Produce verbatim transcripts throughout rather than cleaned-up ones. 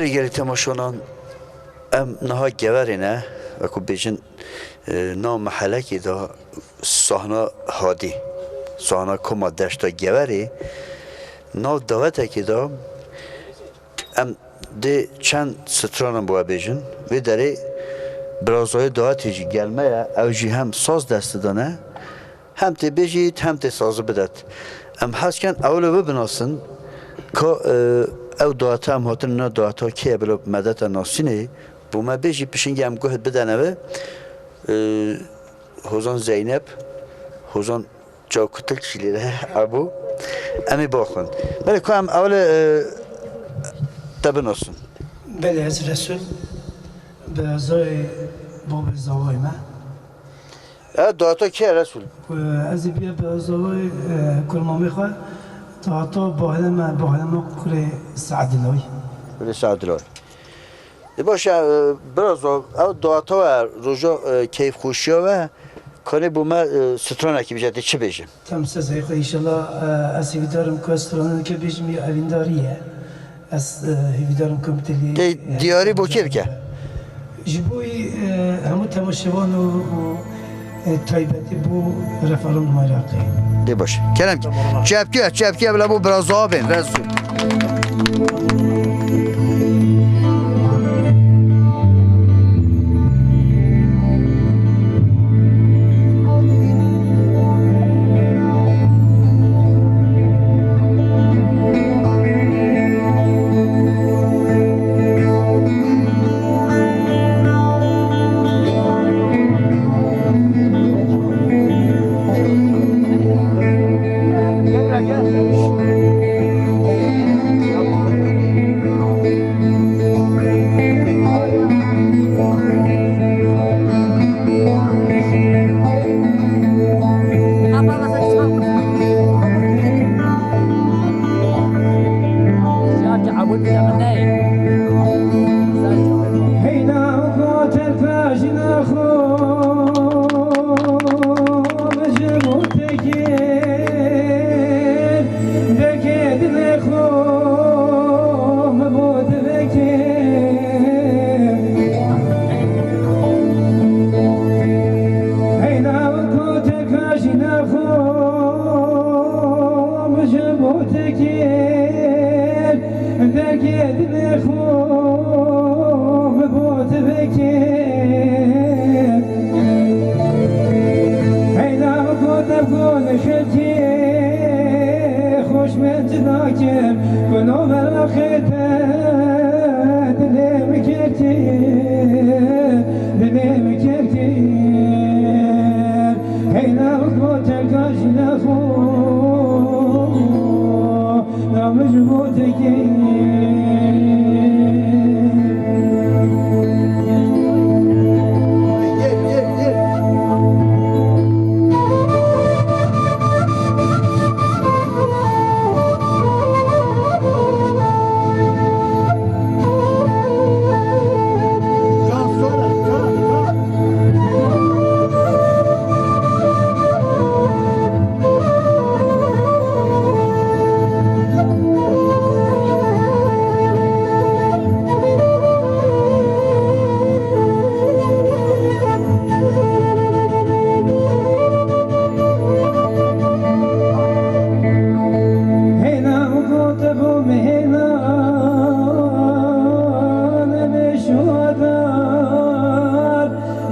Gelî temaşanan, em niha Geverê ne, wekû bêjin, e, nav mehelekê de sahna Hadî, sahna Koma Deşta Geverê, nav dawetekê de em dê çend stranan bi we bêjin. Vê derê birazoyê dawetê jî gel me ye, ew jî hem saz dest didane, hem tê bêjît, hem tê sazî bidet. Em hez ken ewle bibinasin ka, e, ew daweta em hatin na daweta kê ye bila medeta nasînê, bo me bêjî pişingî em guh bidene ve, e, Hozan Zeynep, Hozan Çawkutil jî lê de hebû. Em ê baxwin. Belê ku em ewle, e, te binasin. Belê ez Resul, bi zayê babê zavayê me. E, data kê Resul? Ku ez ê biya bi zavayê, e, kurmamê xwe, data bahle me, bahle me kurê Seedilay. Kurê Seedilay. E, baş e, biraz o, ew data we roja, e, keyfxweşiya we, kanê bo me, e, stranekî bije, dê çi bêje? Tam sezayê xwe înşallah, e, ez hêvîdarim ku ez straneke bêjim ya evîndarî ye. Ez, e, hêvîdarim ku em tê lê, Tê e, diyarî bo kê bike? Ji bo wî, e, hemû temaşevan û, û, e, taybetî bo referanduma Iraqê. Dê baş. Kerem ki. Çepkiye, çepkiye bila bo biraz daha bên. Resul. Heyna xwe terka jina xwe ji bo tekê. Deke dilê xwe min bo diveke. Heyna wek koteka jina xwe min ji bo tekê. Deke dilê xwe min bo diveke. Heyna wek koteka jina xwe. Xweş min cida kir, ku navera xê te dilê min kir kir, dilê min kir kir. Heyna wek bo terka jina xwe, na min ji bo te kir. Hêna û gote bo min hêna, ne bêş û adar,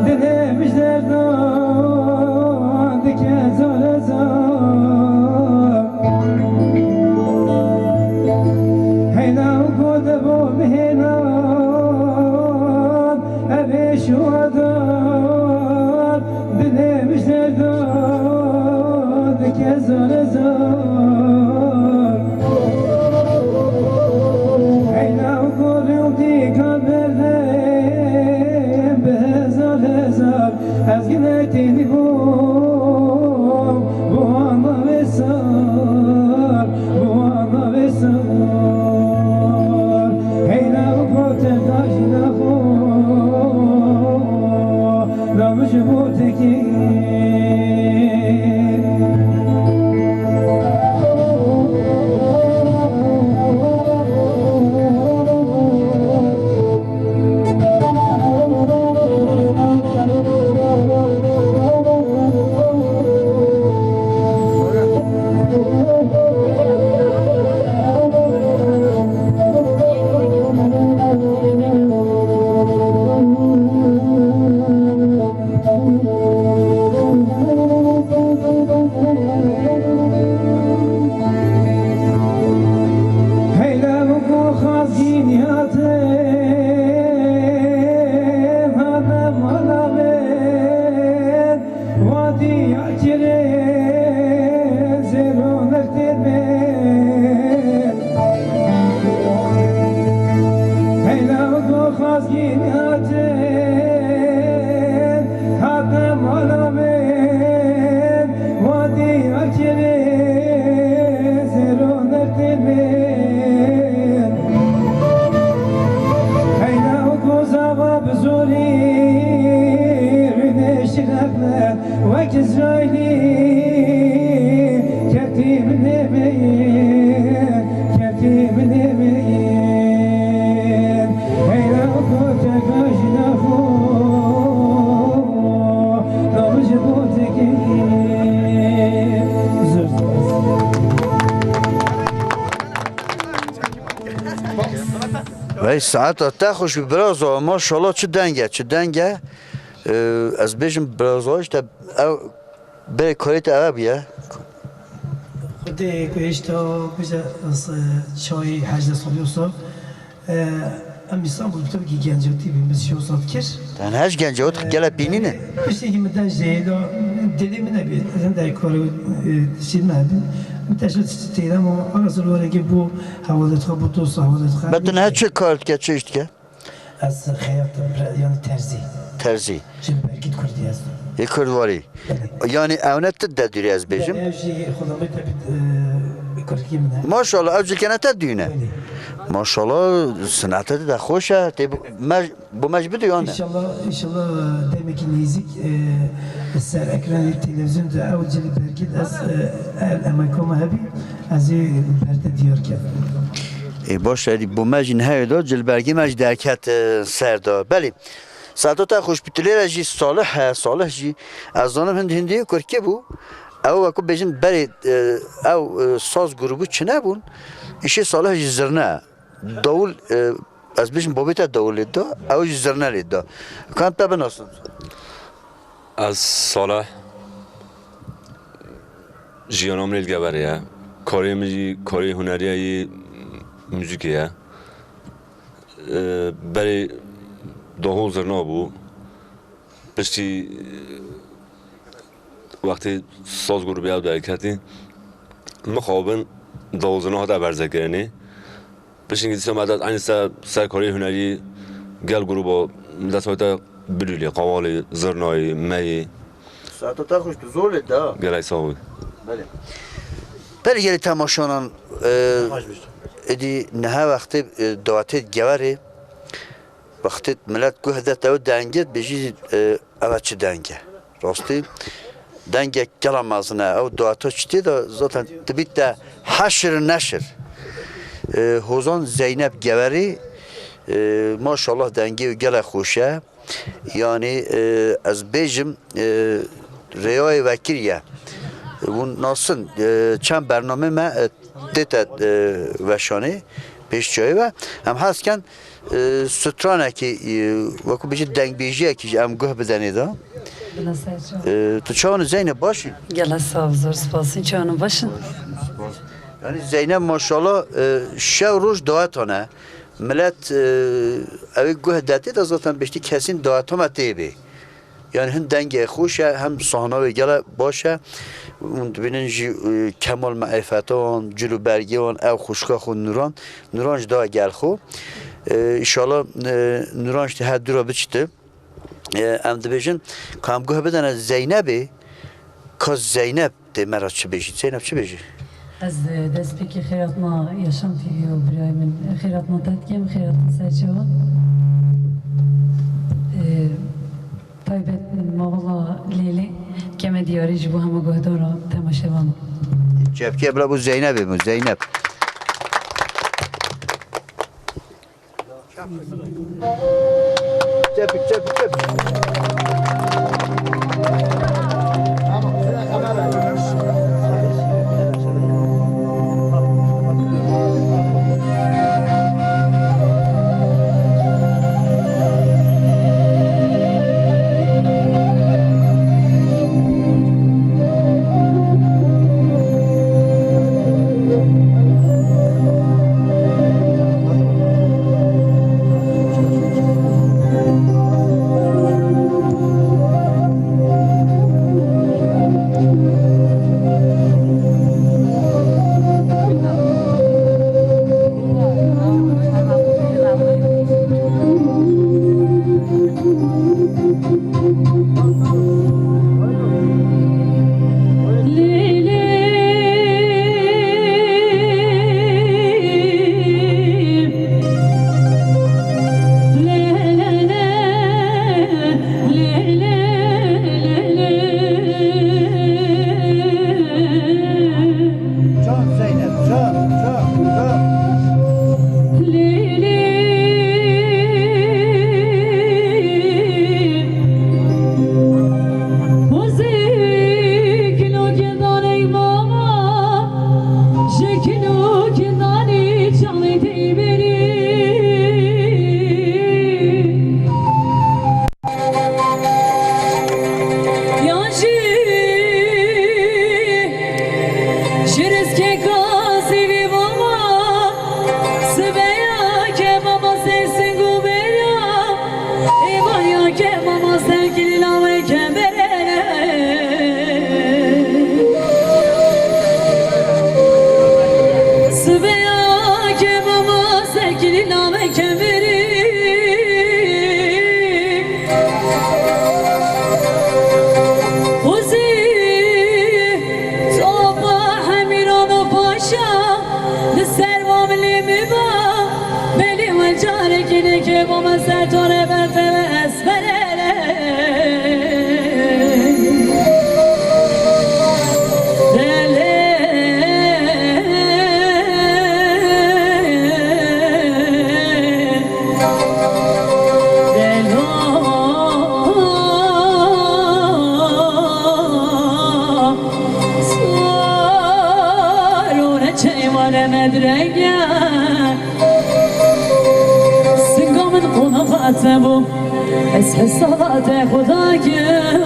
dilê min ji derdan dike zar zar. Hêna û gote bo min hêna, ne bêş û adar, dilê min ji derdan dike zar zar. Heyna û gorê û dîka berdem bi hezar hezar. Ez gine tênî bûm, bu ana vêsar, bu ana vêsar. Heyna û gote dajina xwe, namij bu tekî. Saeta te xweş bi birazo, maşallah çi deng e, çi deng e. Ee, ez bêjim birazo işte ev bê kayê te ev bûye. Xwedê ku hêşta bêje ez, e, çayê hejdeh salî wisa, e, em Îstanbul bi tevkî gencatî bî, min şew sal dikir. Tenha ji gencatî gele pînîne. Piştî min deng jê da, dilê min nebî, ez hindek kar, e, şîr me hebî. Min teşa têra ma, ara zor were ki bu hevalê xwe, bu dost hevalê xwe. Be tu niha çi kar dike, çi iş dike? Ez xeyat, yani terzî. Terzî. Ji Bergît Kurdî ez. Ê Kurdwarî. Belê. Yani ew ne tu de dûrî ez bêjim. Ev jî xudamê te bit, e, Kurdkî min e. Maşallah, ev cilkene te dûne. Belê. Maşallah, sinete de xweş e. Tê bu, me, bu me ji bidû yan ne? İnşallah, inşallah demekî nêzîk, e, ser ekranê televîzyon de ew cil Bergît ez, e, el emeka me hebî, ez ê berde diyar kem. Ê, baş e, êdî bo me jî niha wê de cilbergê me jî derket, e, ser de. Belê, saeta te xweş bî, tu lê re jî Salih he, Salih jî, ez zanim hind hindî Kurkî bû. Ew wekû bêjin berê, e, ew, e, saz grûbû çi nebûn, îşê Salih jî zirne. Dawul, e, ez bêjim bobê te dawul lê da, ew jî zirne lê da. Kan te binasin. Ez Salih. Jiyana min ê li Geverê ye. Karê min jî karê huneriya yê muzîkê ye. Ee, berê dahol zirna bû. Piştî, e, wextê saz grûbê ew derketî, mixabin dahol zirna hate berzekirinê. Piştî dîsa me dest eynî ser, ser karê hunerî gel grûba dest hate bilûlê, qawalê, zirnayê, meyê. Saeta te xweş tu zor lê da. Gelek sağ ol. Belê. Belê gelê temaşanan, e, êdî niha wextê, e, dawetê Geverê, wextê milet guh de te ew dengê dibêjî, e, ev çi deng e? Rastî dengek gela mezin e. Ew daweta çi tê de zaten dibîte heşir neşir. E, Hozan Zeynep Geverî, e, maşallah dengê wî gelek xweş e. Yani, e, ez bêjim, e, rêyayê vekiriye. Hûn nasin, e, çend bernamê me, e, tête, e, veşanê pêş çayê ve. Em hez ken, e, stranekî, e, wekû bêjî dengbêjiyekî ji em guh bidenê de. Bila ser çav. E, tu çawan Zeynep baş î? Gela sağ ol, zor spasî, çawanım başın. Yani Zeynep maşallah, e, şev roj dawetane. Milet, e, ew ê guh detê de zaten bêştî kesîn daweta me tê bê. Yani hin dengê xweş e, hem sahna wê gele baş e. Hûn dibînin jî, e, kemal me'rifeta wan, cil û bergê wan, ew xwişka xwe Nûran. Nûran ji da gel xwe. E, îşallah, e, Nûran ji her dûra biçite. E, em dibêjin, ka em guh bidene Zeynebê, ka Zeynep dê me re çi bêjî? Zeynep çi bêjî? Ez, e, destpêkê xêratna Yaşam T V û birayê min, e, xêratna te dikim, xêratna serçevan. E, taybet min mavula Lêlê keme diyarî ji bo hema guhdara temaşevan. Çepkê bila bû Zeynebê bû, Zeynep. Çepik, çepik, çepik. Singa min qonaxa te bû, ez hesaba te xwe dakim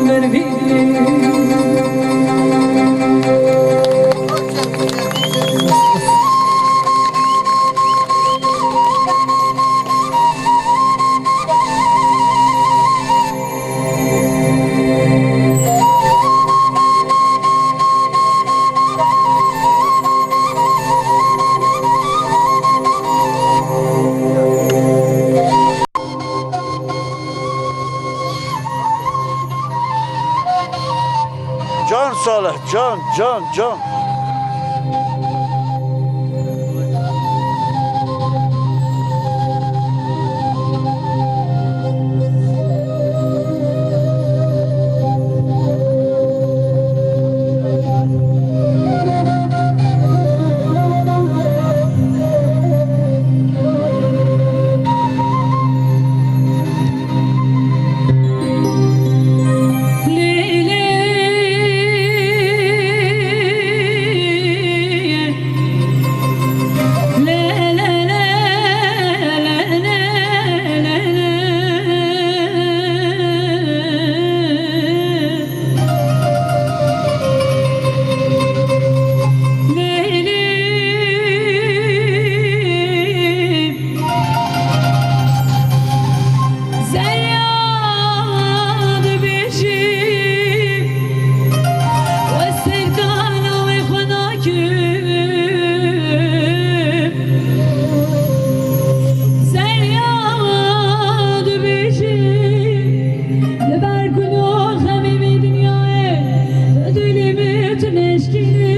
ber vî. Can Salih, can, can, can. Li ber gul û xemê vê dinyayê, dilê min tu neşkînî.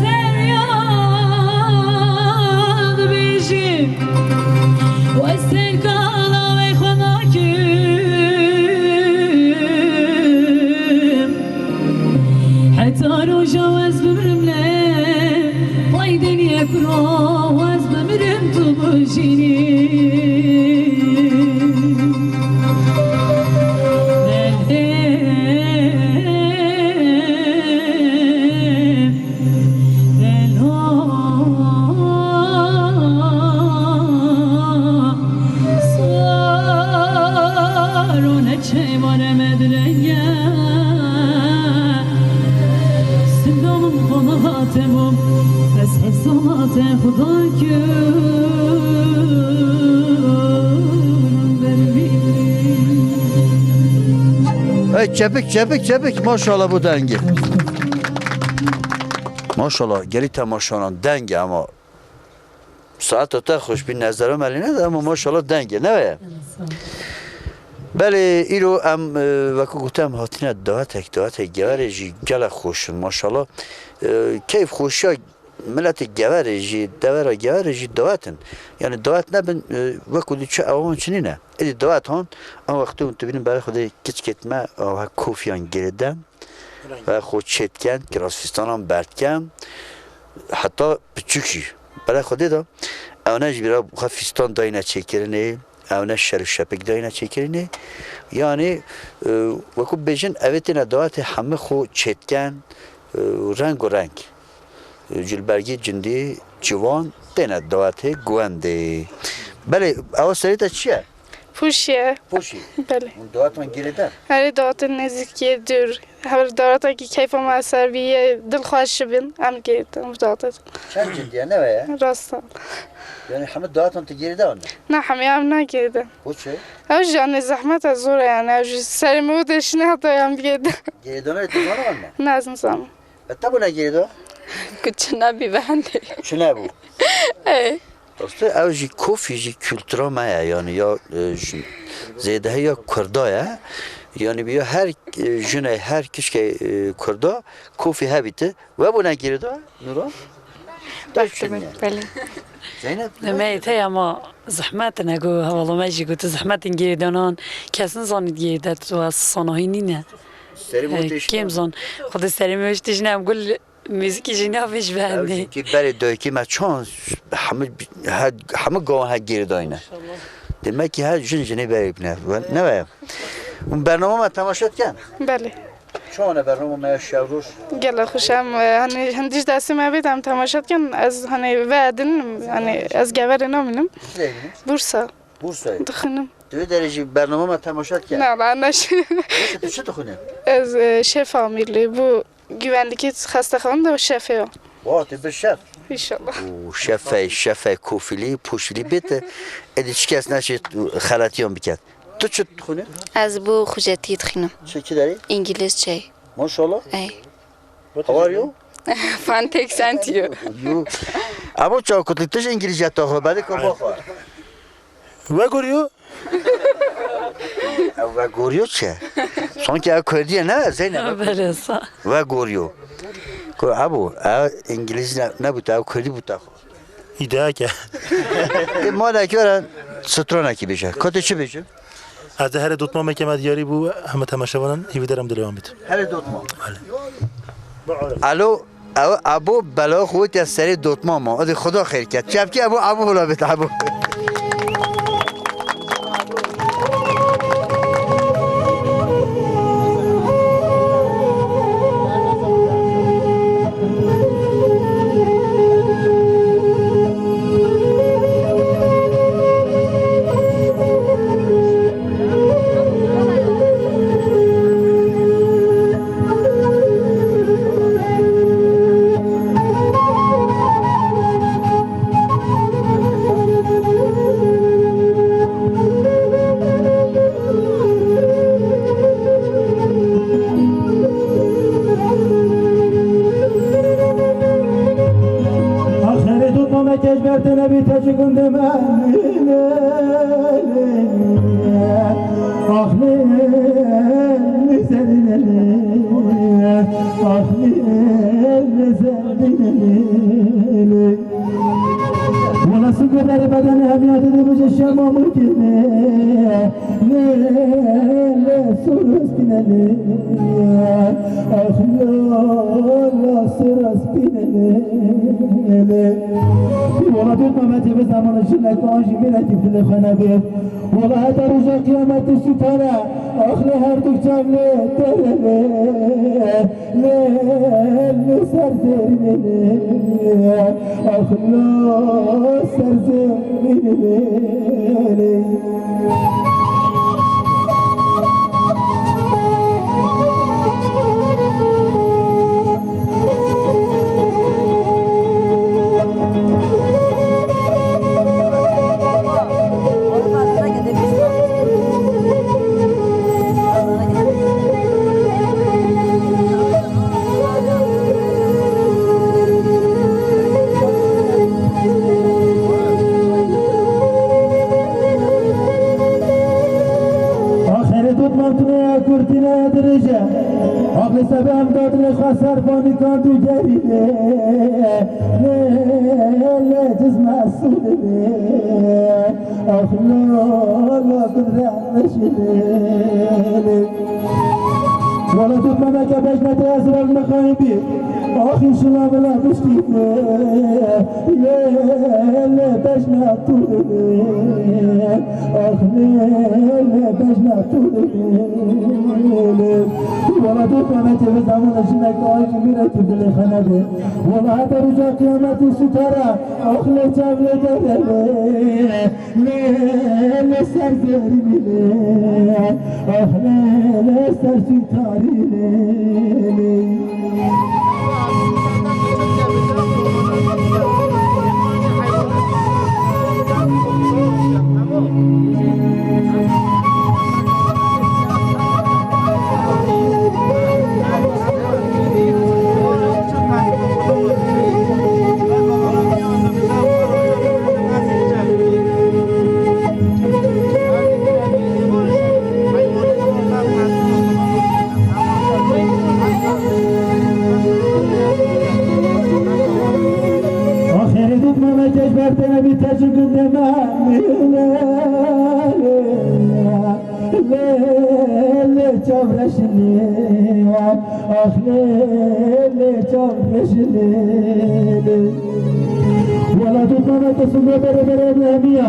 Zerya dibêjim, westên kala wê xwe nakim. Heta roja ez bimirim lê, vay dêniyê kuro, ez bimirim tu bijînî. Lê, lê, lê, sar û neçe mare me direnge. Sinda min qonaxa te bû, ez hesaba te xwe dakim ber vî. Hey, çepik, çepik, çepik. Maşallah bu dengê. Maşallah, gelî temaşanan dengê ama. Saeta te xweş bî, nezera me lê nede, ama maşallah dengê, ne weye? Sağ ol. Belê, îro em, e, wekî gote em hatine dawetek, dawetek Geverê jî gelek xweş in, maşallah. E, keyf xweşiya miletê Geverê jî, devera Geverê jî dawet in. Yani dawet nebin, e, wekî diçe ewan çi nîne. Êdî dawet han, an wextê hûn dibînin berê xwe dê kiçkêt me, a, kofiyan girêden. Ve xwe çêtken, kirasfîstanan berdken, heta piçûk jî. Belê Xwedê de, ew ne ji bîra xwe fîstan dayne çêkirinê, ew ne şer û şepik dayne çêkirinê. Yanî, e, wekû bêjin, evê têne dawetê hemî xwe çêtken, e, reng û reng. E, cilbergî cindî ciwan têne dawetê guwendê. Belê, ewa serê te çi ye? Pûşiye. Pûşî. Belê. Hûn dawatan girêdin? Erê, dawatên nêzîkiyê dûr. Her dawata ki keyfa me ser bîye, dilxweş bin, em girêdin bi dawata. Çend cindî ye, ne weye? Rast e. Yani hemî dawatan tu girêdin? Na, hemî em nagirêdin. Bo çi? Ew jî anê zehmet e, zor e yani. Ew jî serê me û deşine heta em girêdin. Girêdana tu zana me? Na, ez nizanim. E, te bû negirêdo? Ku çi nebî be hendê. Çi nebû? Ê. Rastî ew jî kofî jî kultura me ye, yani ya, e, ji, zêdehe ya Kurda ye. Yani bi ya her, e, jine, her kişkê, e, Kurda kofî hebîti. We bû negirêdo, Nura? Belê. Zeynep? Demeyê te ama zehmet ne ku hevala me jî gotu zehmetên girêdanan kes nizanît girêde tu sanahî nîne. Serê me têşin. Kêm zan. Xwedê serê me têşin em gul muzîkî jî navê ji bendê. Ew jî ki berê dayikê me çan hemû he, hemû gawan he girêdayne. Maşallah. Demek ki her jin jinê berê bine. Ne be? Bernama me temaşe dikin. Belê. Çawa ne bernama me ya şev roj? Gela xweş em, e, hani hindî ji destê me bê de em temaşe dikin. Ez hani ve din, hani ez geverê namînim. Çi deyî? Bursa. Bursayê. Dixwînim. Tu vê derê jî bernama me temaşe dikin. Na, ben ne şey. Neyse, tu çi dixwînî? Ez, e, şef amirliği, bu güvenlikê xestexanê de şefê ya. Wa, tu bir şef. İnşallah. Û şefey, şefey kofilî, poşilî bête. Êdî çi kes neşê xeletiyan biket. Tu çi dixwînî? Ez bu xwecetî dixwînim. Çi ki derî? İngilizce. Maşallah. Ey. How are you? Fine, thanks, and you? You. Abo çaw kutî, tu ji İngilizce taxwe, bade ko baxwe. Where are you? Ew vegoriyo çi? Sanki ew Kurdî ye ne Zeynep? Belê sa. Vegoriyo. Ko ebo, ew İngilîz ne, nebû te, ew Kurdî bû te xwe. Îdeyake. Ê malekî were stranekî bêje. Ka tu çi bêjî? Ez de herê dotma me ke me diyarî bû, heme temaşevanan hîvî derim dilê wan bit. Herê dotma. Belê. Alo. Ew abo bela xwe ya serê dotma ma. Hadi Xuda xêr ket. Çepkî ebo, ebo hula bit ebo. Axirê dotma me keş ber te nebî, te çi gundê me. Ax lê, lê zerî lê, ax lê, lê zerî lê. Wala singê berê bedene hemiya didî bije şema murkî lê. Lê, lê, lê, suruz bîne lê. Ax lê, lê, suruz bîne lê. Wala dotma me tê bi zamana jinek an jî bêne tîp dilê xwe nebê. Wala heta roja qiyametê sûtane, ax lê herduk çav lê derê lê, lê, lê ser zêrînê lê, ax lê ser zêrînê lê. Axirê dotman tune ya kurtîne dirêje. Aqlê sebe em dadinê xwe ser vanîkan tu gerî lê. Lê, lê, cizme sûlê lê. Ax lo, lo, kudret neşî lê. Wala dotma me ke bejne te ez rol mexayî bî. Ax înşallah vela bişkî lê. Lê, lê, bejne tu lê. Ax lê, lê, bejna tu lê, lê. Wala dotma me tê bi zamana jinek ay ji mîrekî dilê xwe nebe. Wala heta roja qiyametê sutara, ax lê çav lê dere lê. Lê, lê ser zêrînê lê. Ax lê, lê ser sutarî lê, lê. Axirê dotma me keş ber te nebî, te ji gundê me. Lê, lê, lê, çav reşinê. Ax lê, lê, çav reşinê. Wela dotma me kesû lê bere bere nehmiya.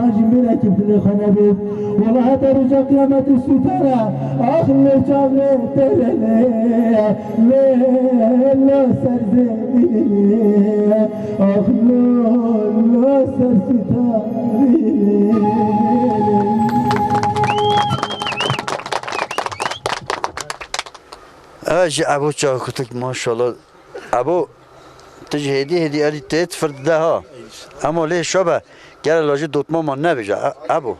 Quran jî min ekî bi dilê xwe nebê. Wela heta roja qiyametê sûtara, ax lê çavê terelê, lê lo ser zêdî, ax lo, lo ser sûtarî. Ev jî Ebo Çakutik, maşallah. Ebo, tu ji hêdî hêdî elî tê, tu fir dide ha. Emo lê şo be, gere lajê dotma ma nebêje, e-, Ebo.